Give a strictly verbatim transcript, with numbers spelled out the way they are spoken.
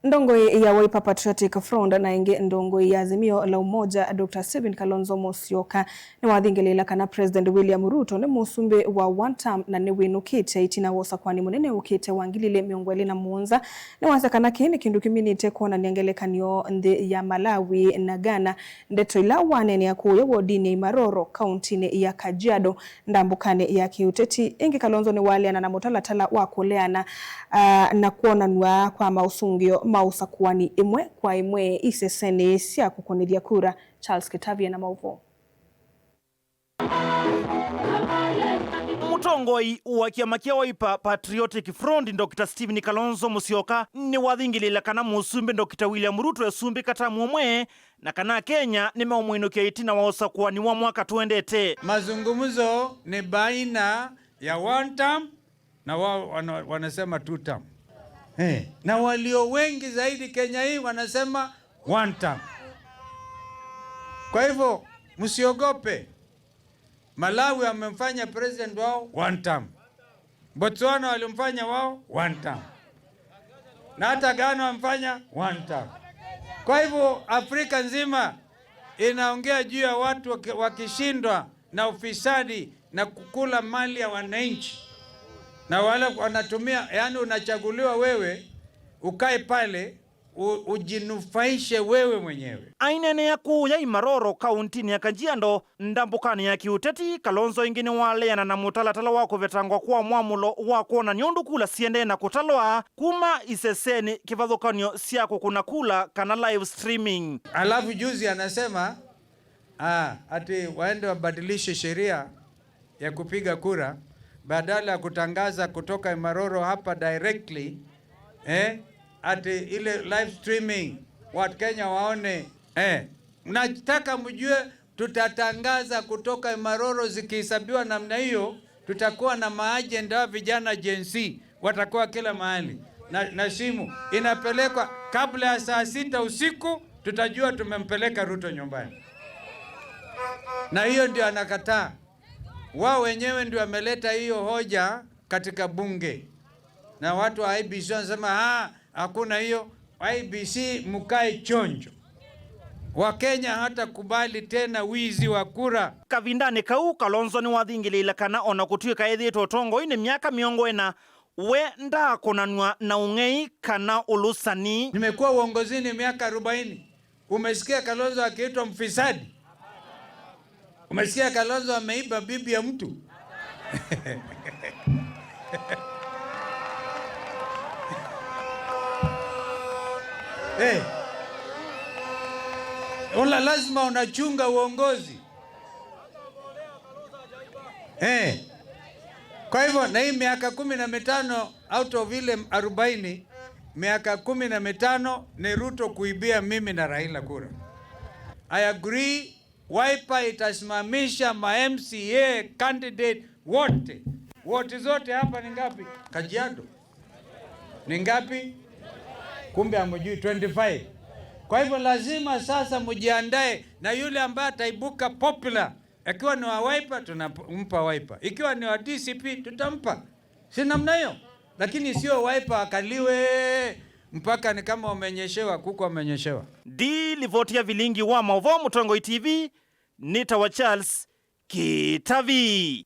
Ndongoi ya Wiper Patriotic Front na ĩngĩ ndongoi ya Azimio la Umoja, Doctor Stephen Kalonzo Musyoka, nĩwathingĩlĩĩla kana President William Ruto nĩ mũsumbĩ wa one term na nĩwĩnũkĩte ĩtina wa ũsakũani mũnene ũkĩte wa ngili ilĩ mĩongo ĩlĩ na mũonza. Nĩwasya kana kĩĩ nĩ kĩndũ kĩminĩte kwonany'a ngelekany'o nthĩ ya Malawi na Ghana. Ndeto ila waneenea kũũya wodinĩ ya Imaroro, kauntinĩ ya Kajiado, ndambũkanĩ ya kĩũteti. Ĩngĩ, Kalonzo nĩwaleana na mũtalatala wa kũleana, ah, na kwonanw'a kwa maũsũngĩo ma ũsakũani ĩmwe kwa ĩmwe isesenĩ sya kũkũnĩthya kura. Charles Kĩtavi ena maũvoo. Mũtongoi wa kĩama kya Wiper Patriotic Front, Doctor Stephen Kalonzo Musyoka, nĩwathingĩlĩĩla kana mũsumbĩ Doctor William Ruto esumbĩka tamu ũmwe, na kana Kenya nĩmeũmwĩnũkya ĩtina wa ũsakũani wa mwaka tũendete. Mazungumzo ni baina ya one term na wao wana-, wanasema two term. Eh, na walio wengi zaidi Kenya hii wanasema one term. Kwa hivyo, msiogope. Malawi wamemfanya president wao one term. Botswana walimfanya wao one term. Na hata Ghana wamfanya one term. Kwa hivyo, Afrika nzima inaongea juu ya watu waki-, wakishindwa na ufisadi na kukula mali ya wananchi. Na wale wanatumia, yani unachaguliwa wewe, ukae pale, u-, ujinufaishe wewe mwenyewe. Aineenea kũũya Imaroro, kauntinĩ ya Kajiado, ndambũkanĩ ya kĩũteti, Kalonzo ĩngĩ nĩwaleana na mũtalatala wa kũvetangwa kwa mwamũlo wa kwonany'a ũndũ kula siendee na kũtalwa kuma isesenĩ kĩvathũkany'o sya kũkũna kula kana live streaming. Alafu juzi anasema, ah, ati waende wabadilishe sheria ya kupiga kura, badala ya kutangaza kutoka Imaroro hapa directly, eh, ati ile live streaming, watu Kenya waone, eh. Nataka mjue, tutatangaza kutoka Imaroro zikihesabiwa namna hiyo, tutakuwa na maajenda wa vijana Gen Z, watakuwa kila mahali. Na, na simu inapelekwa kabla ya saa sita usiku, tutajua tumempeleka Ruto nyumbani. Na hiyo ndio anakataa. Wao wenyewe ndio wameleta hiyo hoja katika bunge. Na watu wa I E B C wanasema, "Ah, hakuna hiyo." I E B C, mkae chonjo. Wakenya hatakubali tena wizi wa kura. Kavindanĩ kau, Kalonzo nĩwathingĩlĩĩla kana ona kũtw'ĩka ethĩĩtwe ũtongoinĩ myaka mĩongo ĩna, we ndaakũnanw'a na ũng'ei kana ũlũsani. Nimekuwa uongozini miaka arobaini. Umesikia Kalonzo akiitwa mfisadi? Umesikia Kalonzo ameiba bibi ya mtu? Eh. Una lazima unachunga uongozi. Eh. Kwa hivyo, na hii miaka kumi na mitano out of ile arobaini, miaka kumi na mitano ni Ruto kuibia mimi na Raila kura. I agree, Wiper itasimamisha ma M C A candidate wote. Wote zote hapa ni ngapi? Kajiado. Ni ngapi? Kumbe hamjui, twenty-five. Kwa hivyo lazima sasa mjiandae, na yule ambaye ataibuka popular, akiwa ni wa Wiper, tunampa Wiper. Ikiwa ni wa D C P, tutampa. Si namna hiyo? Lakini sio Wiper akaliwe mpaka ni kama umenyeshewa, kuku amenyeshewa. Ndi livoti ya vilingi wa maũvoo Mũtongoi T V, nĩtawa Charles Kĩtavi.